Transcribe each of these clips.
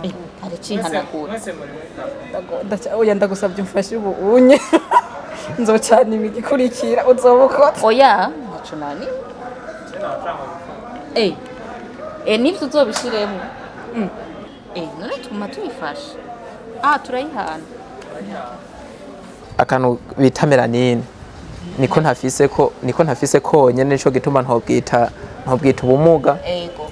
Inyuma. Aracihanagura. Mwese muri muri Oya, ndagusabye umfashe ubu unye nzocana imigikurikira uzoba ukotse. Oya, ntaco nani. Nivyo uzobishiremo. None tuguma tuyifashe, turayihana. Akantu bita mélanine niko ntafise konyene, nico gituma ntobwita ubumuga. Ego.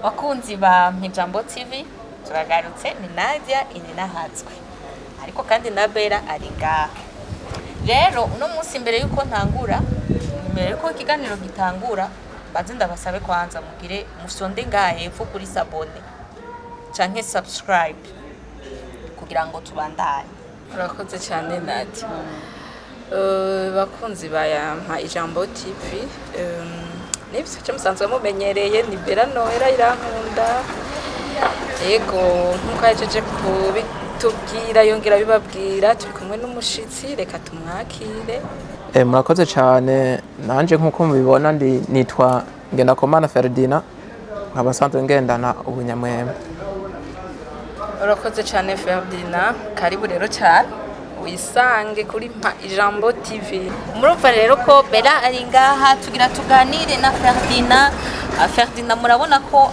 Bakunzi ba Mpijambo TV, turagarutse. Ni Nadia Ininahatswe, ariko kandi na Bera ari ngaha. Rero uno munsi, mbere yuko ntangura, mbere yuko ikiganiro gitangura, mbanze ndabasabe kwanza mugire mufyonde ngaha hepfo kuri s'abonner canke subscribe kugira ngo tubandanye. Urakoze cyane, Nadia. Bakunzi bayampa Ijambo TV, nibyo cyo musanzwe mumenyereye, ni Bera Noella Irankunda. Yego, nkuko yajeje kubitubwira yongera bibabwira, turi kumwe n'umushitsi, reka tumwakire. Murakoze cyane. Nanje nk'uko mubibona ndi nitwa Ngendakumana Ferdinand, nkaba nsanzwe ngendana ubunyamwema. Urakoze cyane, Ferdinand, karibu rero cyane, wisange kuri Mpa Ijambo TV. Murumva rero ko Bera ari ngaha, tugira tuganire na Ferdinand. Ferdinand murabona ko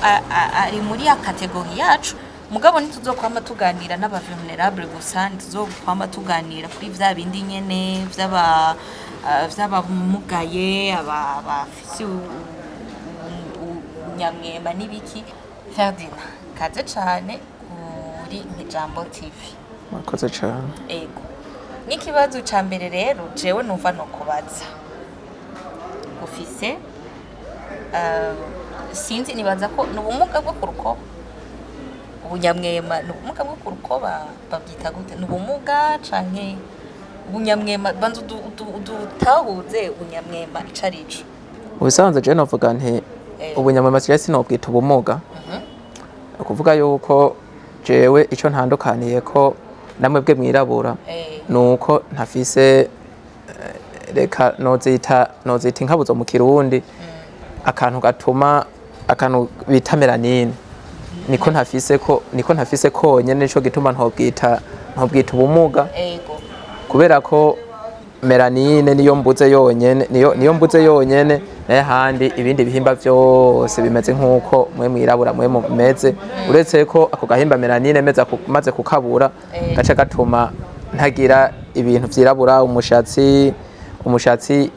ari muri ya catégorie yacu, mugabo ntituzokwama tuganira n'aba vulnérable gusa, ntituzokwama tuganira kuri vya bindi nyene vy'abamugaye, abafise ubunyamwema n'ibiki. Ferdinand, kaze cane kuri Ijambo TV. Murakoze cyane. Ego, n'ikibazo ca mbere rero jewe numva no kubaza, ufise sinzi, nibaza ko ni ubumuga bwo ku rukoba, ubunyamwema ni ubumuga bwo ku rukoba, babyita gute? Ni ubumuga canke ubunyamwema? Banza udutahuze ubunyamwema ico arico. Ubusanzwe je novuga nti ubunyamwema jewe sinobwita ubumuga. Ni ukuvuga yuko jewe ico ntandukaniye ko namwe bwe mwirabura nuko ntafise reka nozita inkabuzo mu Kirundi, akantu gatuma, akantu bita mélanine niko ntafise konyene, nico gituma ntobwita ubumuga. Kubera ko mélanine niyo mbuze yonyene, niyo mbuze yonyene, naye handi ibindi bihimba vyose bimeze nk'uko mwe mwirabura mwe mumeze, uretse ko ako gahimba mélanine maze kukabura gaca gatuma ntagira ibintu vyirabura, umushatsi,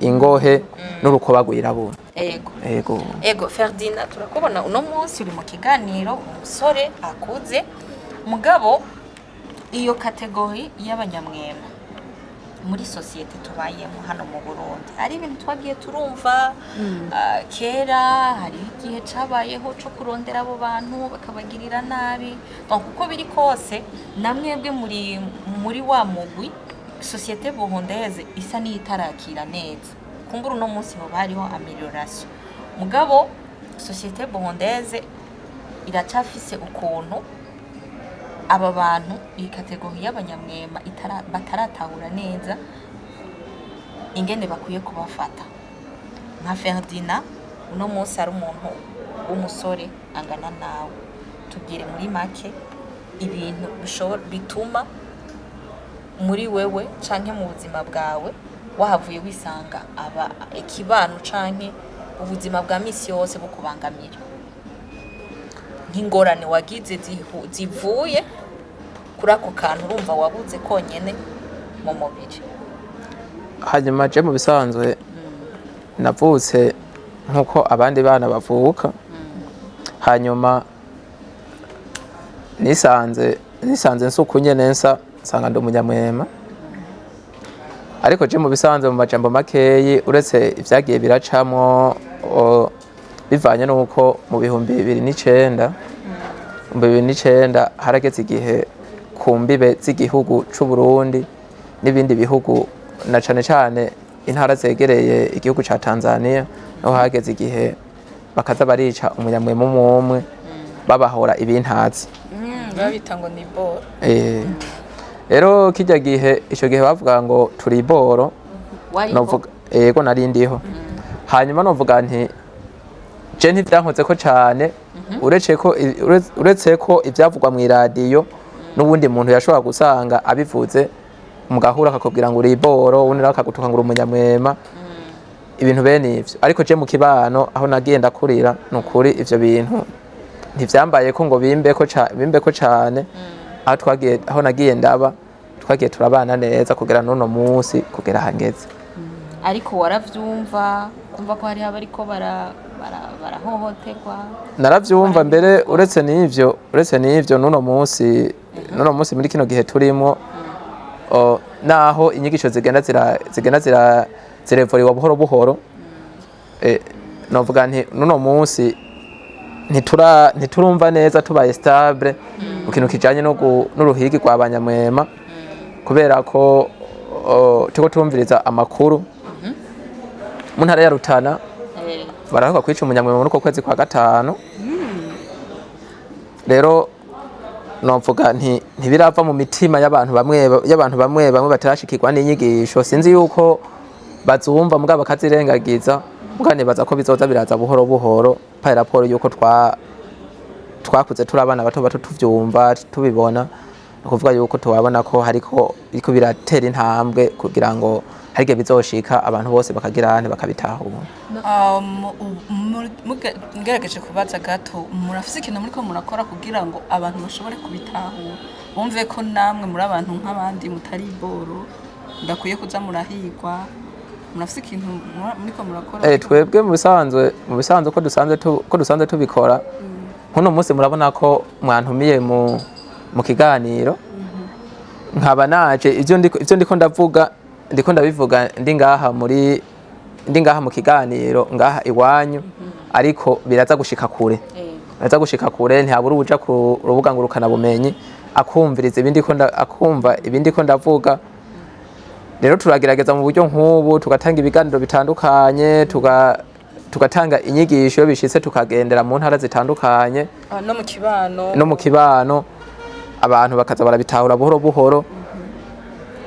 ingohe n'urukoba rwirabura. Ego. Ego, Ferdinand, turakubona uno munsi uri mu kiganiro, umusore akuze, mugabo iyo catégorie y'abanyamwema muri société tubayemo hano mu Burundi, hari ibintu twagiye turumva kera, hari igihe cabayeho co kurondera abo bantu bakabagirira nabi. Donc uko biri kose namwebwe muri wa mugwi société burundaise isa n'iyitarakira neza. Kumbura uno munsi hoba hariho amélioration, mugabo société burundaise iracafise ukuntu aba bantu, iyi catégorie y'abanyamwema bataratahura neza ingene bakwiye kubafata. Nka Ferdinand uno munsi ari umuntu w'umusore angana nawe, tubwire muri make ibintu bishobora bituma muri wewe canke mu buzima bwawe wahavuye wisanga aba ikibano canke ubuzima bwa misi yose bukubangamira, nk'ingorane wagize zivuye kuri ako kantu urumva wabuze konyene mu mubiri. Hanyuma je mu bisanzwe navutse nk'uko abandi bana bavuka, hanyuma nisanze nsuku nyene nsa nsanga ndi umunyamwema. Ariko je mu bisanzwe, mu majambo makeyi, uretse ivyagiye biracamwo bivanye n'uko mu 2009, mu 2009 harageze igihe ku mbibe z'igihugu c'u Burundi n'ibindi bihugu, na cane cane intara zegereye igihugu ca Tanzania, niho hageze igihe bakaza barica umunyamwema umwe umwe, babahora ibintazi. Babita ngo ni boro. Rero kirya gihe, ico gihe bavuga ngo turi boro. Wariho? Novuga ego, nari ndiho. Hanyuma novuga nti je ntivyankoze ko cane, uretse ko ivyavugwa mw'iradiyo n'uwundi muntu yashobora gusanga abivuze mugahura akakubwira ngo uri iboro, uwundi nawe akagutuka ngo uri umunyamwema, ibintu bene ivyo. Ariko je mu kibano aho nagiye ndakurira, ni ukuri ivyo bintu ntivyambaye ko ngo bimbeko cane. Aho twagiye, aho nagiye ndaba, twagiye turabana neza kugera n'uno munsi, kugera hangeze. Ariko waravyumva, kumva ko hariho abariko barahohoterwa? Naravyumva mbere. Uretse n'ivyo, n'uno munsi muri kino gihe turimo, naho inyigisho zigenda zirevuriwa buhoro buhoro, novuga nti n'uno munsi ntiturumva neza tubaye stable mu kintu kijanye n'uruhigi rwa banyamwema, kubera ko turiko turumviriza amakuru mu ntara ya Rutana, baraheruka kwica umunyamwema muri uko kwezi kwa gatanu. Rero novuga nti ntibirava mu mitima y'abantu bamwe bamwe batarashikirwa n'inyigisho. Sinzi yuko bazumva mugabo bakazirengagiza, mugabo nibaza ko bizoza biraza buhoro buhoro par rapport yuko twakuze turi abana bato bato tuvyumva, tubibona. Ni ukuvuga yuko tuwabona ko hariko biriko biratera intambwe kugira ngo hari igihe bizoshika abantu bose bakagira bakabitahura. Ngerageje kubaza gato, murafise ikintu muriko murakora kugira ngo abantu bashobore kubitahura, bumve ko namwe muri abantu nk'abandi, mutari iboro, ndakwiye kuza murahigwa? Murafise ikintu muriko murakora? Twebwe mu bisanzwe ko dusanzwe tubikora, nk'uno munsi murabona ko mwantumiye mu kiganiro, nkaba naje. Ivyo ndiko ndavuga, ndiko ndabivuga ndi ngaha mu kiganiro ngaha iwanyu, ariko biraza gushika kure. Biraza gushika kure, ntihabura ubuja ku rubuga ngurukana bumenyi akumviriza ibindi ko akumva ibindi ko ndavuga. Rero turagerageza mu buryo nk'ubu tugatanga ibiganiro bitandukanye, tugatanga inyigisho iyo bishitse, tukagendera mu ntara zitandukanye. Ah, no mu kibano. No mu kibano, abantu bakaza barabitahura buhoro buhoro.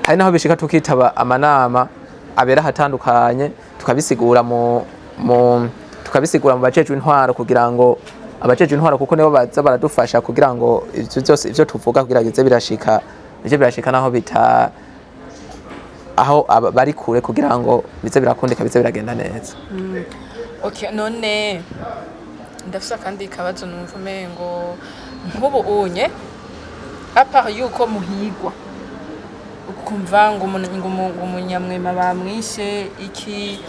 Hari naho bishika tukitaba amanama abera ahatandukanye, tukabisigura mu bajejwe intwaro, kugira ngo abajejwe intwaro, kuko nibo baza baradufasha kugira ngo ivyo byose ivyo tuvuga kugira bize birashika naho bita aho bari kure, kugira ngo bize birakundika, bize biragenda neza. Okay, none ndafise akandi kabazo. Numva umengo nk'ubu unye, à part yuko muhigwa, ukumva ngo umunyamwema bamwishe iki,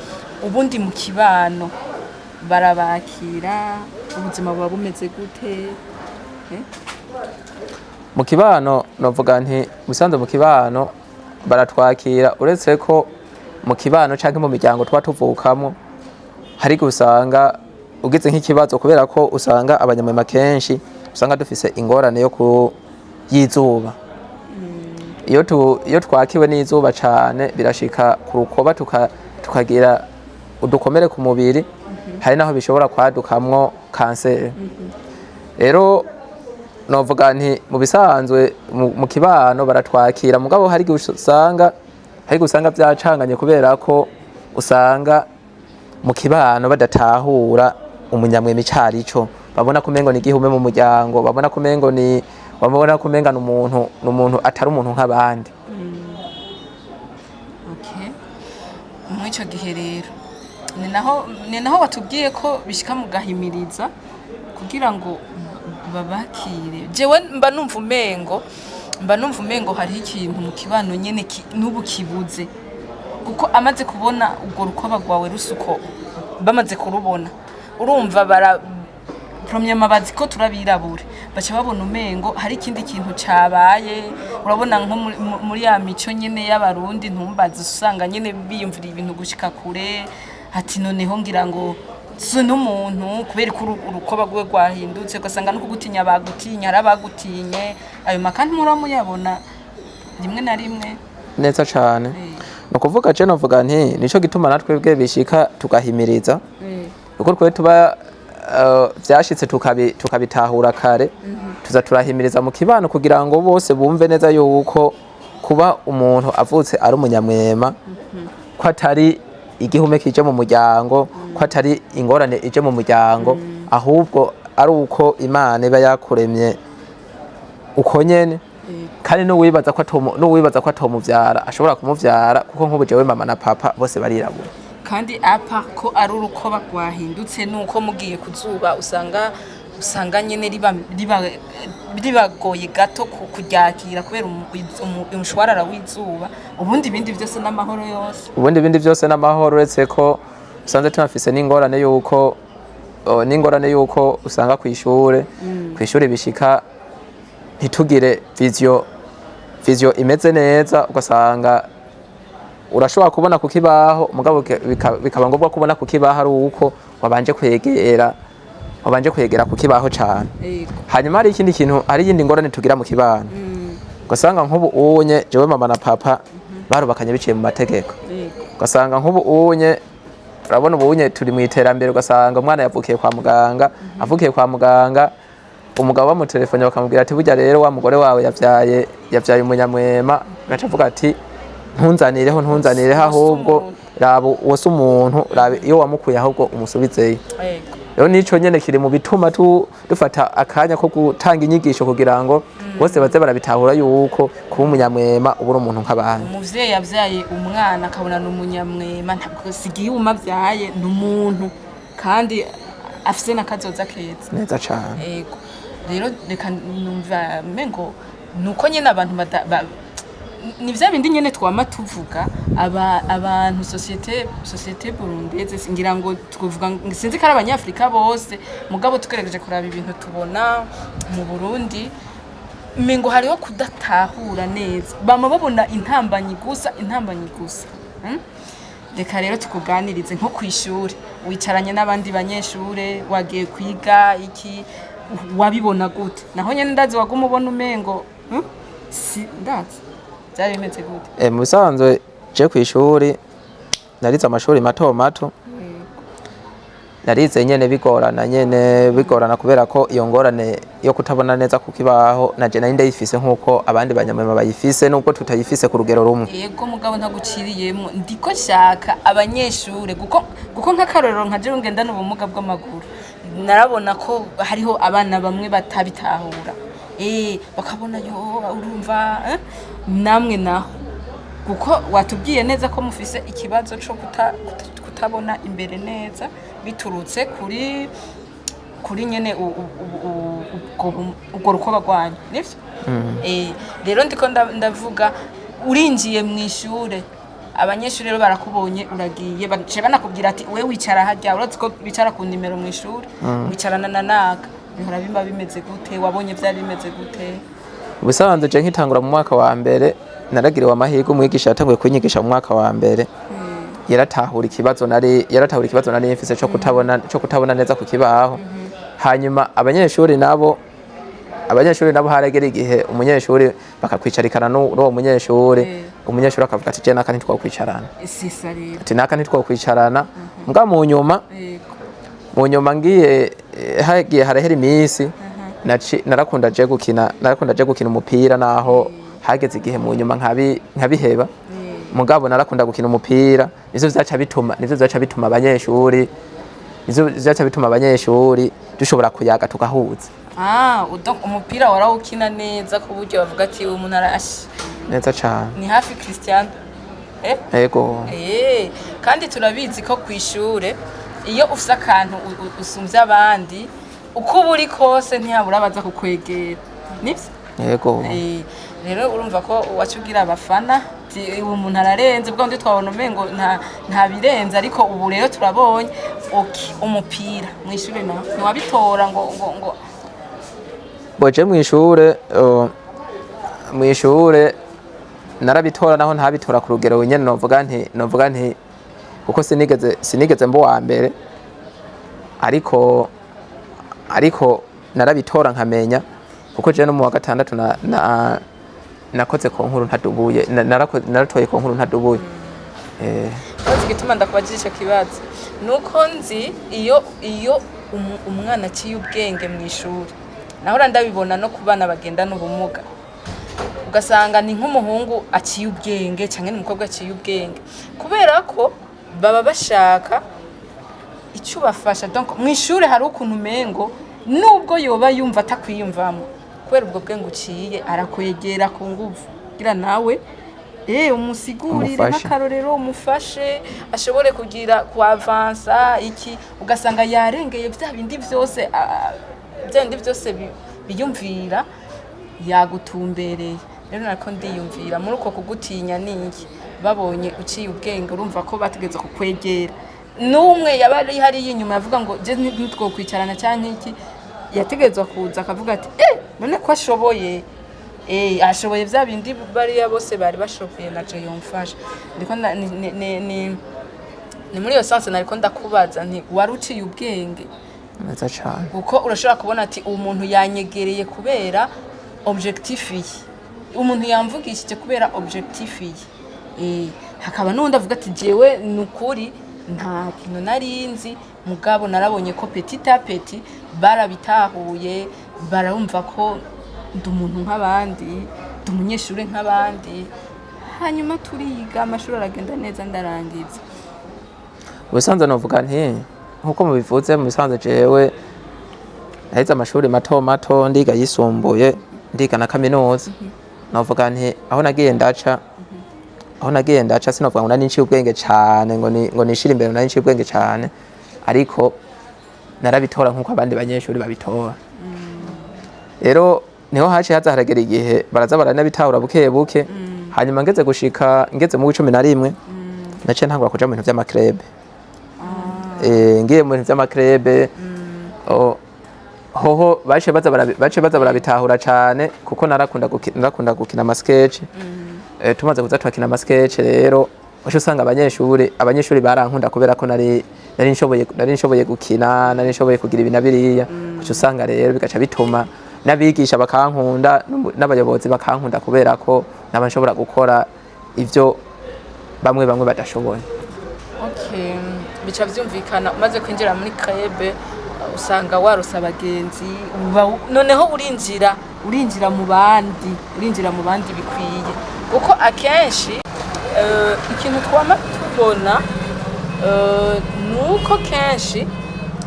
ubundi mu kibano barabakira? Ubuzima buba bumeze gute? Eh? Mu kibano novuga nti musanze mu kibano baratwakira, uretse ko mu kibano canke mu miryango tuba tuvukamo hari igihe usanga ugize nk'ikibazo, kubera ko usanga abanyamwema kenshi usanga dufise ingorane yo ku y'izuba. Iyo twakiwe n'izuba cane, birashika ku rukoba tukagira udukomere ku mubiri, hari naho bishobora kwadukamwo kanseri. Rero novuga nti mu bisanzwe mu kibano baratwakira, mugabo hari igihe usanga vyacanganye, kubera ko usanga mu kibano badatahura umunyamwema icarico. Babona ko umengo ni igihume mu muryango, babona ko umenga ni umuntu atari umuntu nk'abandi. Okay. Muri ico gihe rero ni naho watubwiye ko bishika mugahimiriza kugira ngo babakire. Jewe mba numva umengo hariho ikintu mu kibano nyene n'ubu kibuze, kuko amaze kubona urwo rukoba rwawe rusuko, bamaze kurubona, urumva bara premièrement bazi ko turabirabure, baca babona umengo hari ikindi kintu cabaye. Urabona nko muri ya mico nyene y'Abarundi, ntumbaze, usanga nyene biyumvira ibintu gushika kure, ati noneho ngira ngo si n'umuntu kubera ko urukoba rwiwe rwahindutse, ugasanga no kugutinya bagutinya, hari abagutinye. Ayo makandi muba muyabona rimwe na rimwe? Neza cane. Ni ukuvuga je novuga nti nico gituma natwe bwe bishika tugahimiriza, kuko twe tuba vyashitse tukabitahura kare, tuza turahimiriza mu kibano kugira ngo bose bumve neza yuko kuba umuntu avutse ari umunyamwema ko atari igihume kije mu muryango, ko atari ingorane ije mu muryango, ahubwo ari uko Imana iba yakuremye uko nyene. Kandi n'uwibaza ko atomuvyara ashobora kumuvyara, kuko nk'ubu jewe mama na papa bose barirabura. Kandi apa ko ari urukoba rwahindutse, nuko mugiye kuzuba usanga nyene ribagoye gato kuryakira kubera umushwarara w'izuba. Ubundi ibindi byose n'amahoro yose. Ubundi ibindi byose n'amahoro, uretse ko usanze tunafise n'ingorane yuko usanga kw'ishure bishika ntitugire vision imeze neza. Ugasanga urashobora kubona ku kibaho, mugabo bikaba ngombwa kubona ku kibaho ari uko wabanje kwegera ku kibaho cane. Hanyuma hari ikindi kintu, hari iyindi ngorane tugira mu kibano. Ugasanga nk'ubu unye jewe mama na papa barubakanye biciye mu mategeko. Ugasanga nk'ubu unye, urabona ubu unye turi mu iterambere, ugasanga umwana yavukiye kwa muganga, avukiye kwa muganga, umugabo bamutelefone bakamubwira ati: "Burya rero wa mugore wawe yavyaye umunyamwema." Agaca avuga ati: "Ntunzanireho, ntunzanireho, ahubwo raba uwo si umuntu, raba iyo wamukuye, ahubwo umusubizeyo." Rero nico nyene kiri mu bituma dufata akanya ko gutanga inyigisho kugira ngo bose baze barabitahura yuko kuba umunyamwema uba uri umuntu nk'abandi. Umuvyeyi yavyaye umwana akabona ni umunyamwema, ntabwo sigiye umavyaye, ni umuntu kandi afise n'akazoza keza. Neza cane. Yego, rero reka numva mengo nuko nyene abantu ni vya bindi nyene twama tuvuga, abantu société burundaise, ngira ngo twovuga, sinzi ko ari abanyafrika bose, mugabo tugerageje kuraba ibintu tubona mu Burundi, mengo hariho kudatahura neza, bama babona intambanyi gusa, intambanyi gusa. Reka rero tukuganirize nko kw'ishure, wicaranye n'abandi banyeshure, wagiye kwiga iki, wabibona gute? Naho nyene ndazi waguma ubona umengo, Si ndazi byari bimeze gute? Mu bisanzwe je kw'ishuri narize amashuri mato mato, narize nyene bigorana, nyene bigorana, kubera ko iyo ngorane yo kutabona neza ku kibaho naje nari ndayifise nk'uko abandi banyamwema bayifise, nubwo tutayifise ku rugero rumwe. Yego, mugabo ntaguciriyemwo, ndiko nshaka abanyeshure, kuko nk'akarorero nka jewe ngendana ubumuga bw'amaguru, narabona ko hariho abana bamwe batabitahura, bakabona yo urumva, eh? Namwe naho kuko watubwiye neza ko mufise ikibazo co kutabona imbere neza biturutse kuri nyene ubwo rukoba rwanyu, nivyo? Rero ndiko ndavuga urinjiye mu ishure, abanyeshuri rero barakubonye uragiye, baciye banakubwira ati: "We wicara harya." Urazi ko bicara ku nimero mu ishure, wicarana na naka, bihora biba bimeze gute? Wabonye byari bimeze gute? Ubusanzwe je nkitangura mu mwaka wa mbere naragiriwe amahirwe, umwigisha yatanguye kunyigisha mu mwaka wa mbere yaratahura ikibazo nari mfise co kutabona neza ku kibaho. Hanyuma abanyeshuri nabo haragera igihe umunyeshuri bakakwicarikana n'uwo munyeshuri, umunyeshuri akavuga ati: "Je naka ntitwokwicarana." Sisa rero. Ati: "Naka ntitwokwicarana." Mbwa mu nyuma mu nyuma ngiye, hagiye harahera iminsi, narakunda je gukina umupira, naho hageze igihe mu nyuma nkabiheba, mugabo narakunda gukina umupira. Nivyo vyaca bituma abanyeshuri dushobora kuyaga tugahuza. Ah, donc umupira warawukina neza ku buryo bavuga ati: "Uyu muntu arashe." Neza cane. Ni hafi Cristiano, eh? Ego. Kandi turabizi ko kw'ishure iyo ufise akantu usumvye abandi, uko uba uri kose ntihabura abaza kukwegera, nivyo? Ego. Rero urumva ko waca ugira abafana ti uwo muntu ararenze, bwa ndi twabona umengo nta birenze, ariko ubu rero turabonye. Okay, umupira mw'ishure naho ntiwabitora ngo Boje mw'ishure narabitora, naho ntabitora ku rugero nyene novuga nti kuko sinigeze mba uwa mbere, ariko narabitora nkamenya, kuko je no mu wa gatandatu nakoze concours ntadubuye, naratoye concours ntadubuye. Ikibazo gituma ndakubajije ico kibazo nuko nzi iyo umwana aciye ubwenge mu ishuri, nahora ndabibona no ku bana bagendana ubumuga, ugasanga ni nk'umuhungu aciye ubwenge cyangwa ni umukobwa aciye ubwenge kubera ko Baba bashaka icyo ubafasha. Donc mu ishuri hari ukuntu umengo nubwo yoba yumva atakwiyumvamo, kubera ubwo bwenge uciye, arakwegera ku nguvu kugira nawe umusigurire. Umufashe. Nk'akarorero, umufashe ashobore kugira kuavansa iki, ugasanga yarengeye bya bindi byose, bya bindi byose biyumvira yagutumbereye. Rero nariko ndiyumvira muri uko kugutinya niki babonye uciye ubwenge, urumva ko bategetswe kukwegera. N'umwe yaba ari hariya inyuma yavuga ngo je ntitwokwicarana canke iki, yategerezwa kuza akavuga ati: "Eh, none ko ashoboye, ashoboye bya bindi bariya bose bari bashoboye, naje yomfasha." Ndiko ni muri iyo sens nariko ndakubaza nti: wari uciye ubwenge? Neza cane. Kuko urashobora kubona ati: "Uwo muntu yanyegereye kubera objectif ye, umuntu yamvugishije kubera objectif ye." Hakaba n'undi avuga ati: "Jewe ni ukuri nta kintu nari nzi, mugabo narabonye ko petit à petit barabitahuye, barumva ko ndi umuntu nk'abandi, ndi umunyeshuri nk'abandi, hanyuma turiga, amashuri aragenda neza, ndarangiza." Ubusanzwe novuga nti nkuko mubivuze, mu bisanzwe jewe naheze amashuri mato mato, ndiga yisumbuye, ndiga na kaminuza. Novuga nti aho nagiye ndaca, sinovuga ngo nari nciye ubwenge cane, ngo nishire imbere nari nciye ubwenge cane, ariko narabitora nkuko abandi banyeshuri babitora. Rero niho haciye haza haragera igihe baraza baranabitahura buke buke. Hanyuma ngeze gushika ngeze mu 11, naciye ntangura kuja mu bintu vy'ama clubs. Ngiye mu bintu vy'ama clubs, hoho baciye baza barabitahura cane, kuko narakunda gukina ama sketch. Tumaze kuza turakina ama sketch rero, waca usanga abanyeshuri barankunda kubera ko nari nshoboye gukina, nari nshoboye kugira ibi na biriya. Uca usanga rero bigaca bituma n'abigisha bakankunda, n'abayobozi bakankunda, kubera ko naba nshobora gukora ivyo bamwe bamwe badashoboye. Okay, bica vyumvikana, umaze kwinjira muri club usanga warose abagenzi, noneho urinjira mu bandi, urinjira mu bandi bikwiye, kuko akenshi ikintu twama tubona nuko kenshi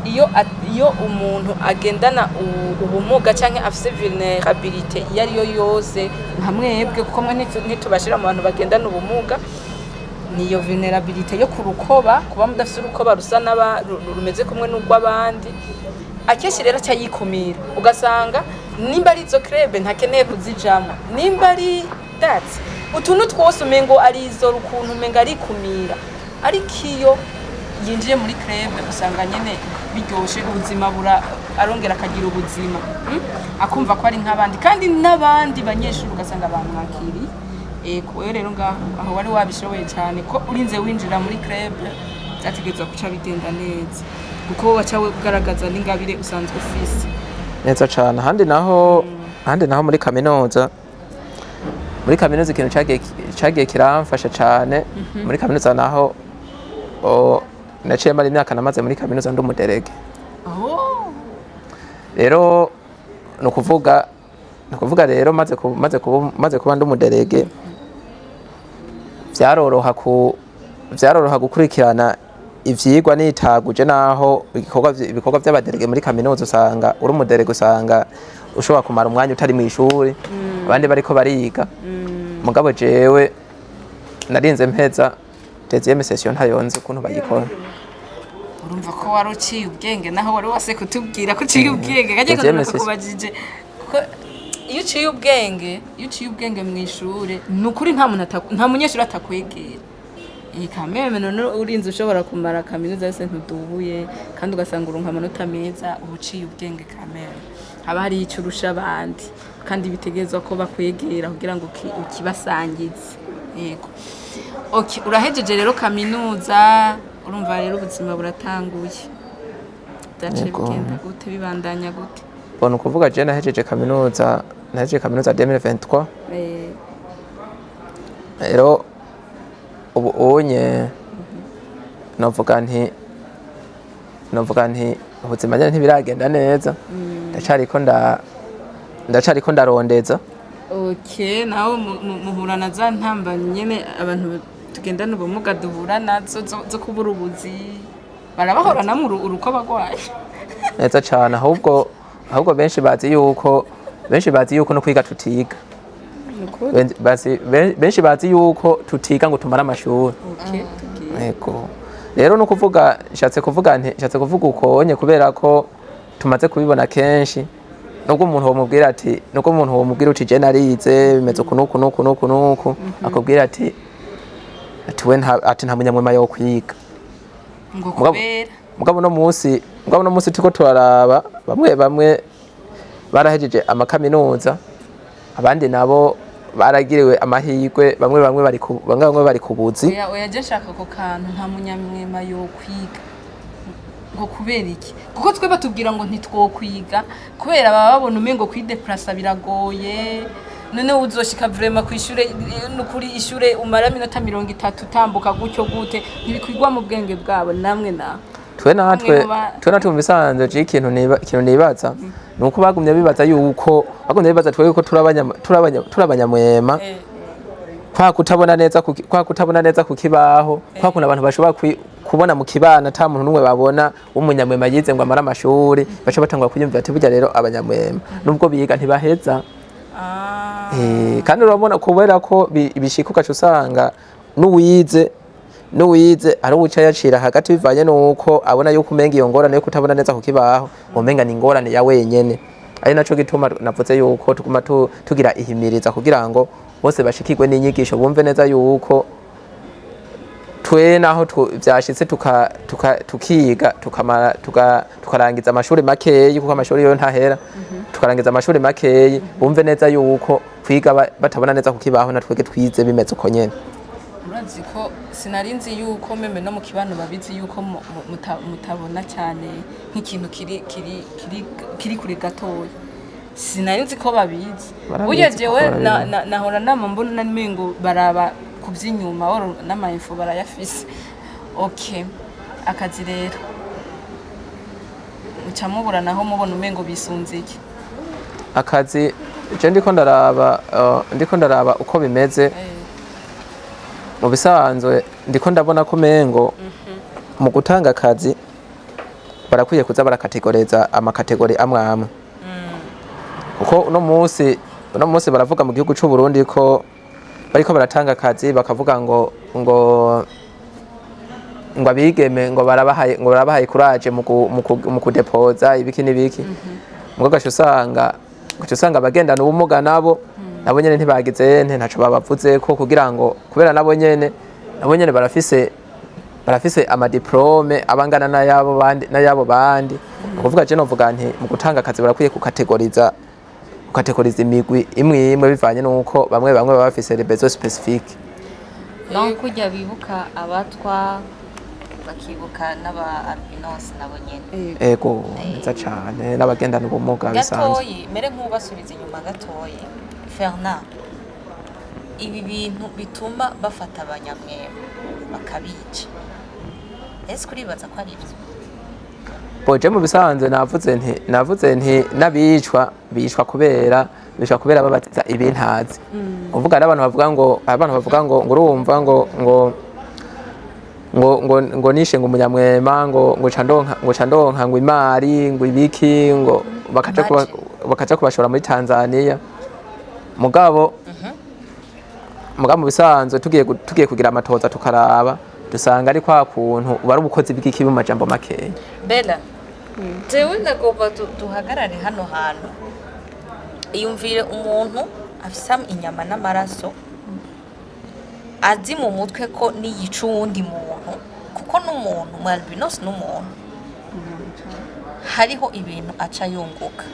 iyo umuntu agendana ubumuga canke afise vulnerabilité iyo ariyo yose nka mwebwe, kuko mwe ntitubashira mu bantu bagendana ubumuga, niyo vulnerabilité yo ku rukoba, kuba mudafise urukoba rusa rumeze kumwe n'urw'abandi, akenshi rero aca yikumira, ugasanga nimba ari izo club ntakeneye kuzijamwo, nimba ari that utuntu twose umengo arizora ukuntu, umengo arikumira. Ariko iyo yinjiye muri club usanga nyene biryoshe, ubuzima bura arongera akagira ubuzima, Akumva ko ari nk'abandi, kandi n'abandi banyeshuri ugasanga bamwakiriye. Ego, wewe rero ngaho aho wari wabishoboye cyane, ko urinze winjira muri club byategerezwa guca bigenda neza, kuko waca ugaragaza n'ingabire usanzwe ufise. Neza cane. Ahandi naho muri kaminuza ikintu cagiye kiramfasha cane muri kaminuza naho, naciye mara imyaka namaze muri kaminuza ndi umu délégué. Rero ni ukuvuga rero maze kuba ndi umu délégué, vyaroroha gukurikirana ivyigwa nitaguje, naho ibikorwa vy'aba délégués muri kaminuza, usanga uri umu délégué, usanga ushobora kumara umwanya utari mw'ishuri, abandi bariko bariga. Mugabo jewe narinze mpeza deuxième session ntayonze ukuntu bayikora. Urumva ko wari uciye ubwenge, naho wari wase kutubwira ko uciye ubwenge kajya. Deuxième session. Kubajije kuko iyo uciye ubwenge mu ishure, ni ukuri nta muntu nta munyeshuri atakwegera. Kameme none urinze ushobora kumara kaminuza yose ntudubuye, kandi ugasanga uronka amanota meza, uba uciye ubwenge. Kameme haba hari icyo urusha abandi, kandi bitegerezwa ko bakwegera kugira ngo ukibasangize. Yego, okay, urahejeje rero kaminuza, urumva rero ubuzima buratanguye, byaciye Yego. bigenda gute, bibandanya gute? Bon, ukuvuga je nahejeje kaminuza 2023. Rero ubu unye novuga nti ubuzima nyene ntibiragenda neza, ndacariko ndarondeza. Okay, nawe muhura na za ntambamyi nyene abantu tugendana ubumuga duhura nazo zo kubura ubuzi. Barabahora namwe uruko bagwaye? Neza cane. Ahubwo benshi bazi yuko no kwiga tutiga. Benshi bazi yuko tutiga ngo tumare amashuri. Okay, tubwire. Yego, rero no kuvuga, nshatse kuvuga nti, nshatse kuvuga ukonye kubera ko tumaze kubibona kenshi, nubwo umuntu womubwira ati, nubwo umuntu womubwira uti: "Je narize, bimeze uku nuku nuku nuku nuku," akubwira ati: "We nta," ati: "Nta munyamwema yo kwiga." Ngo kubera? Mugabo no munsi turiko turaraba bamwe bamwe barahejeje amakaminuza, abandi nabo baragiriwe amahirwe, bamwe bamwe bari ku buzi. Oya oya, je nshaka ako kantu: nta munyamwema yo kwiga, ngo kubera iki? Kuko twe batubwira ngo ntitwokwiga kubera baba babona umengo kwideplasa biragoye. None uzoshika vraiment kw'ishure, nukuri ishure umara minota 30 utambuka gutyo gute? Ntibikwigwa mu bwenge bwabo namwe na Twe natwe bamwe twe natwe mu bisanzwe, je ikintu nibaza ni uko bagumye bibaza yuko, bagumye bibaza twe yuko turi abanyamwema, kwa kutabona neza ku kibaho, kwa kuntu abantu bashobora kubona mu kibana ata muntu n'umwe babona w'umunyamwema yize ngo amare amashuri, baca batangura kwiyumvira ati: "Burya rero abanyamwema nubwo biga ntibaheza." Kandi urabona kubera ko bishika ugaca usanga n'uwize ari uwuca yacira hagati, bivanye n'uko abona yuko umenga iyo ngorane yo kutabona neza ku kibaho umenga ni ingorane ya wenyene. Ari naco gituma navuze yuko tuguma tugira ihimiriza kugira ngo bose bashikirwe n'inyigisho, bumve neza yuko twe naho vyashitse tukiga tukamara tukarangiza amashuri makeyi, kuko amashuri yo ntahera, tukarangiza amashuri makeyi, bumve neza yuko kwiga batabona neza ku kibaho na twebwe twize bimeze uko nyene. Urazi ko sinari nzi yuko même no mu kibano babizi yuko mutabona cyane nk'ikintu kiri kure gatoya. Sinari nzi ko babizi. Barabizi. Burya Kuko jewe barabizi. Nahora nama mbona mengo baraba ku by'inyuma oro n'ama info barayafise. Okay, akazi rero muca mubura naho mubona umengo bisunze iki? Akazi, je ndiko ndaraba uko bimeze mu bisanzwe, ndiko ndabona ko mengo mu gutanga akazi barakwiye kuza barakategoreza ama catégories amwe amwe, kuko uno munsi baravuga mu gihugu c'u Burundi ko bariko baratanga akazi, bakavuga ngo abigeme ngo barabahaye courage mu kudepoza ibiki n'ibiki, ngo ugaca usanga abagendana ubumuga nabo nyene ntibagize nte ntaco babavuze ko, kugira ngo kubera nabo nyene barafise ama diplômes abangana n'ayabo bandi. Ni ukuvuga, je novuga nti mu gutanga akazi barakwiye kukategoriza imigwi imwe imwe, bivanye n'uko bamwe bamwe baba bafise les besoins spécifiques. Donc kujya bibuka abatwa, bakibuka n'aba albinos nabo nyene. Ego, neza cane, n'abagendana ubumuga bisanzwe. Gatoyi, mere nk'ubasubiza inyuma gatoyi, Fernand, ibi bintu bituma bafata abanyamwema bakabica, ese uribaza ko ari byo? Boje mu bisanzwe navuze nti n'abicwa bicwa kubera babatiza ibintazi. Kuvuga ari abantu bavuga ngo urumva ngo nishe ngo umunyamwema ngo ca ndonka ngo imari ngo ibiki, ngo bakaja kuba, Imagine. bakaja kubashora muri Tanzania. Mugabo mu bisanzwe tugiye kugira amatoza tukaraba, dusanga ari kwa kuntu uba ari ubukozi bw'ikibi mu majambo makeya. Bella, jewe ndagomba duhagarare hano hantu. Iyumvire umuntu afise inyama n'amaraso, azi mu mutwe ko niyica uwundi muntu, kuko n'umuntu mu albinos n'umuntu, hariho ibintu aca yunguka.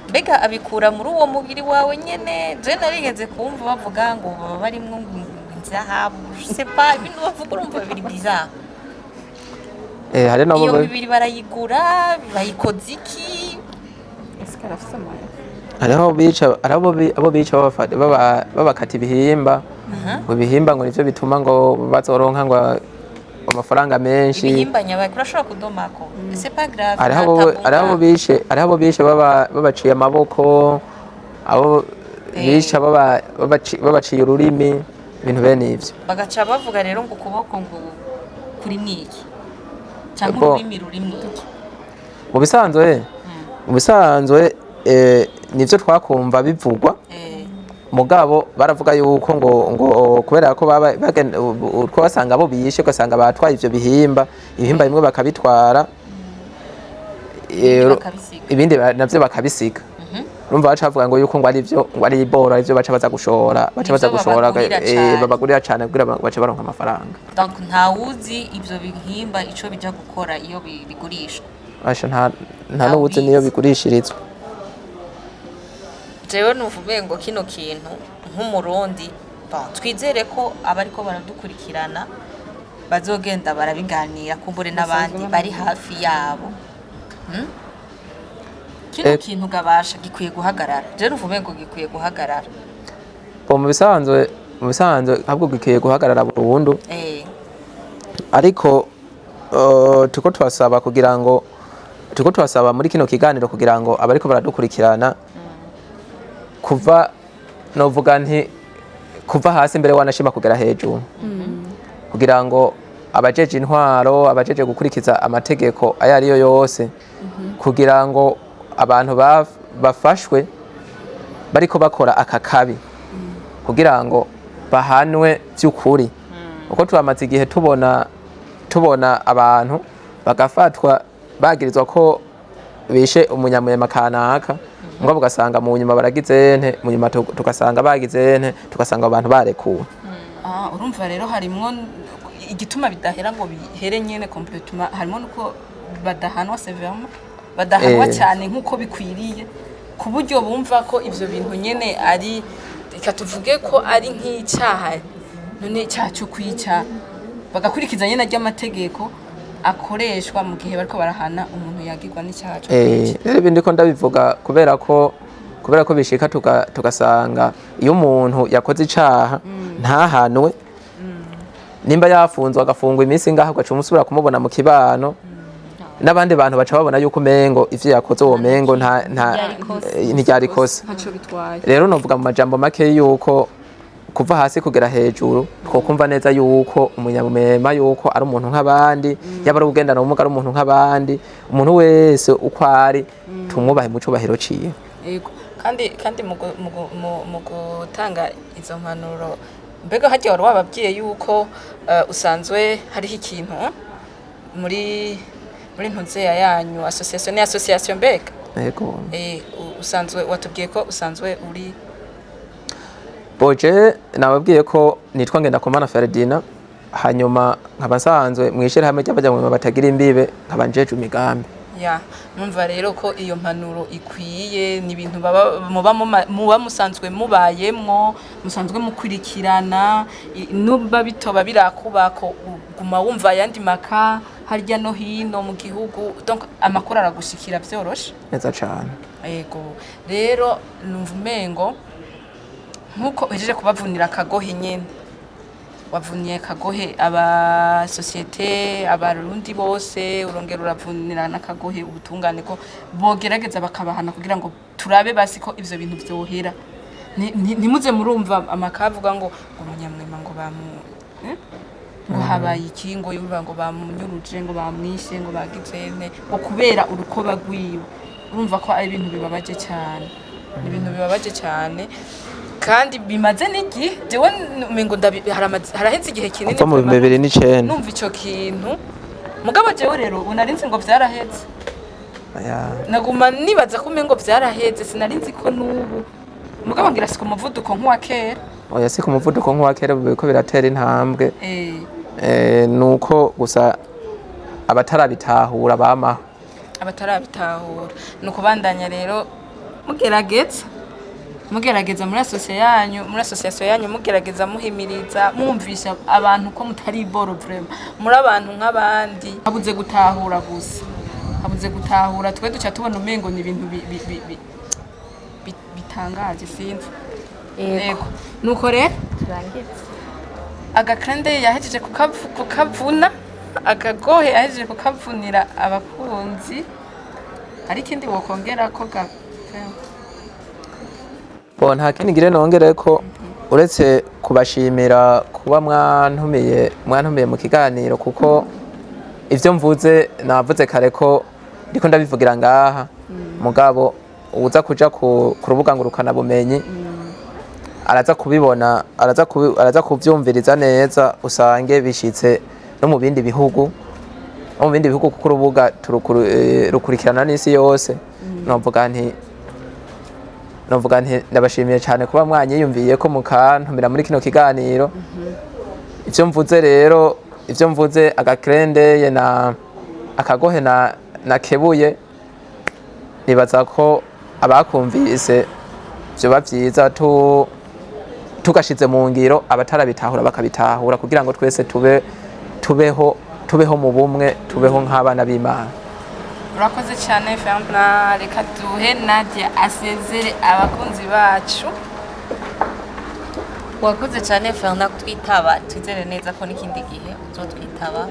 Mbega abikura muri uwo mubiri wawe nyene? Je narigeze kumva bavuga ngo baba barimwo ngo inzahabu, je sais pas, ibintu bavuga urumva biri bizarre. Hari nabo Iyo mibiri barayigura, bayikoza iki? Ese karafise amahera? Hariho bica, hariho abo bica babakata ibihimba, ngo ibihimba ngo nivyo bituma ngo bazoronka ngo amafaranga menshi. Ibihimba nyabaye urashobora kudomako, c'est pas grave. Hariho Nta tabu. Hariho abo bishe babaciye amaboko, abo bica babaciye ururimi. Ibintu bene ivyo. Bagaca bavuga rero ngo ukuboko ngo kuri mwiki cyangwa ururimi ruri mwiki. Mu bisanzwe nivyo twakumva bivugwa. Mugabo baravuga yuko ngo kubera ko baba twasanga bo biyishe, ugasanga batwaye ivyo bihimba, ibihimba bimwe bakabitwara, ibindi bakabisiga. Ibindi navyo bakabisiga. Urumva baca bavuga ngo yuko ngo ari byo, ngo ari ibora, arivyo baca baza gushora, baca baza Nivyo gushora. Babagurira cane. Babagurira cane kugira bace baronka amafaranga. Donc ntawuzi ivyo bihimba ico bija gukora iyo bigurishwa. Basha nta n'ubuzi niyo Ntawubizi. bigurishirizwa. Jewe numva ngo kino kintu nk'Umurundi, bon, twizere ko abariko baradukurikirana bazogenda barabiganira kumbure n'abandi bari hafi yabo. Kino kintu gabasha gikwiye guhagarara. Jewe numva ngo gikwiye guhagarara. Bo mu bisanzwe ahubwo gikwiye guhagarara burundu. Ariko turiko turasaba kugira ngo, turiko turasaba muri kino kiganiro kugira ngo abariko baradukurikirana, kuva novuga nti kuva hasi mbere wanashima kugera hejuru, kugira ngo abajeje intwaro, abajeje gukurikiza amategeko ayo ariyo yose, kugira ngo abantu bafashwe bariko bakora aka kabi, kugira ngo bahanwe by'ukuri, kuko turamaze igihe tubona abantu bagafatwa bagirizwa ko bishe umunyamwema kanaka, ngo ugasanga mu nyuma baragize nte, mu nyuma tugasanga bagize nte, tugasanga abantu barekuwe. Ah, urumva rero harimwo igituma bidahera ngo bihere nyene complètement, harimo nuko badahanwa sévèrement, badahanwa cyane nkuko bikwiriye, ku buryo bumva ko ivyo bintu nyene ari, reka tuvuge ko ari nk'icyaha, none icyaha cyo kwica, bagakurikiza nyene ry'amategeko akoreshwa mu gihe bariko barahana umuntu yagirwa n'icyaha cyo kwica. Rero ibi ndiko ndabivuga kubera ko bishika tugasanga iyo umuntu yakoze icaha ntahanwe, nimba yafunzwe agafungwa iminsi ngaho, ugaca umusubira kumubona mu kibano n'abandi bantu baca babona yuko umengo ivyo yakoze uwo mengo nta Ntiryari kosa. Ntiryari kosa. Ntaco bitwaye. Rero novuga mu majambo make yuko kuva hasi kugera hejuru twokumva neza yuko umunyamwema yuko ari umuntu nk'abandi, yaba ari ugendana ubumuga ari umuntu nk'abandi, umuntu wese uko ari tumwubahe mu cubahiro ciwe. Yego, kandi mu gutanga izo mpanuro, mbega harya wari wababwiye yuko usanzwe hariho ikintu muri ntuzeya yanyu, association, ni association mbega? Yego. Usanzwe watubwiye ko usanzwe uri Boje nababwiye ko nitwa Ngendakumana Ferdinand, hanyuma nkaba nsanzwe mu ishirahamwe ry'abanyamwema batagira imbibe, nkaba njejwe imigambi. Ya, numva rero ko iyo mpanuro ikwiye, ni ibintu baba muba musanzwe mubayemwo, musanzwe mukurikirana, nuba bitoba birakubako uguma wumva ayandi maka harya no hino mu gihugu, donc amakuru aragushikira vyoroshe. Neza cane. Yego, rero numva umengo nkuko uhejeje kubavunira akagohe nyene, wavuniye akagohe aba société, Abarundi bose, urongera uravunira n'akagohe ubutungane ko bogerageza bakabahana kugira ngo turabe basi ko ivyo bintu vyohera. Ntimuze murumva amakavuga ngo umunyamwema ngo bamu, eh? Ngo habaye iki, ngo yumva ngo bamunyuruje, ngo bamwishe, ngo bagize nte, ngo kubera urukoba rwiwe. Urumva ko ari ibintu bibabaje cyane, ni ibintu bibabaje cyane kandi bimaze n'igihe. Jewe umengo haraheze igihe kinini Kuva mu vraiment 2009. numva ico kintu, mugabo jewe rero ubu nari nzi ngo vyaraheze. Naguma nibaza ko umengo vyaraheze, sinari nzi ko n'ubu, mugabo ngira si ku muvuduko nk'uwa kera. Oya, si ku muvuduko nk'uwa kera, ubu biriko biratera intambwe. Nuko gusa abatarabitahura bamaho. Abatarabitahura ni ukubandanya rero mugerageza muri association yanyu, muri association yanyu, mugerageza muhimiriza, mwumvisha abantu ko mutari iboro, vraiment muri abantu nk'abandi. Habuze gutahura gusa, habuze gutahura. Twe duca tubona umengo ni ibintu bitangaje, sinzi. Yego, nuko rero Turangize. Agakrende yahejeje kukavuna, akagohe yahejeje kukavunira abakunzi. Hari ikindi wokongera ko ga Bo, nta kindi ngire nongere ko uretse Kubashimira kuba mwantumiye mu kiganiro, kuko ivyo mvuze navuze kare ko ndiko ndabivugira ngaha, mugabo uza kuja ku rubuga ngurukana bumenyi araza kubibona, araza kuvyumviriza neza, usange bishitse no mu bindi bihugu, kuko urubuga rukurikirana n'isi yose. Novuga nti ndabashimiye cyane kuba mwanyiyumviye ko mukantumira muri kino kiganiro. Ivyo mvuze rero, ivyo mvuze agakrendeye na akagohe na nakebuye, nibaza ko abakumvise vyoba vyiza tugashize mu ngiro, abatarabitahura bakabitahura, kugira ngo twese tube tubeho mu bumwe, tubeho nk'abana b'Imana. Urakoze cyane, Fernand. Reka duhe Nadia asezere abakunzi bacu. Wakoze cyane, Fernand, kutwitaba. Twizere neza ko n'ikindi gihe uzotwitaba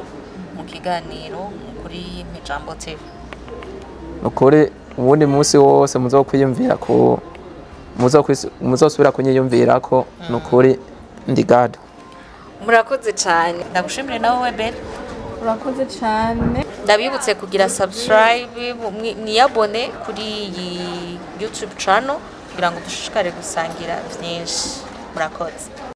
mu kiganiro kuri Ijambo TV. Nukuri uwundi munsi wose muzokwiyumvira ku muzosubira kunyiyumvira ko nukuri ndi gado. Murakoze cyane. Ndagushimire nawe we, Bella. Urakoze cyane. Ndabibutse kugira subscribe, mwiyabone kuri iyi YouTube channel kugira ngo dushishikare gusangira byinshi. Murakoze.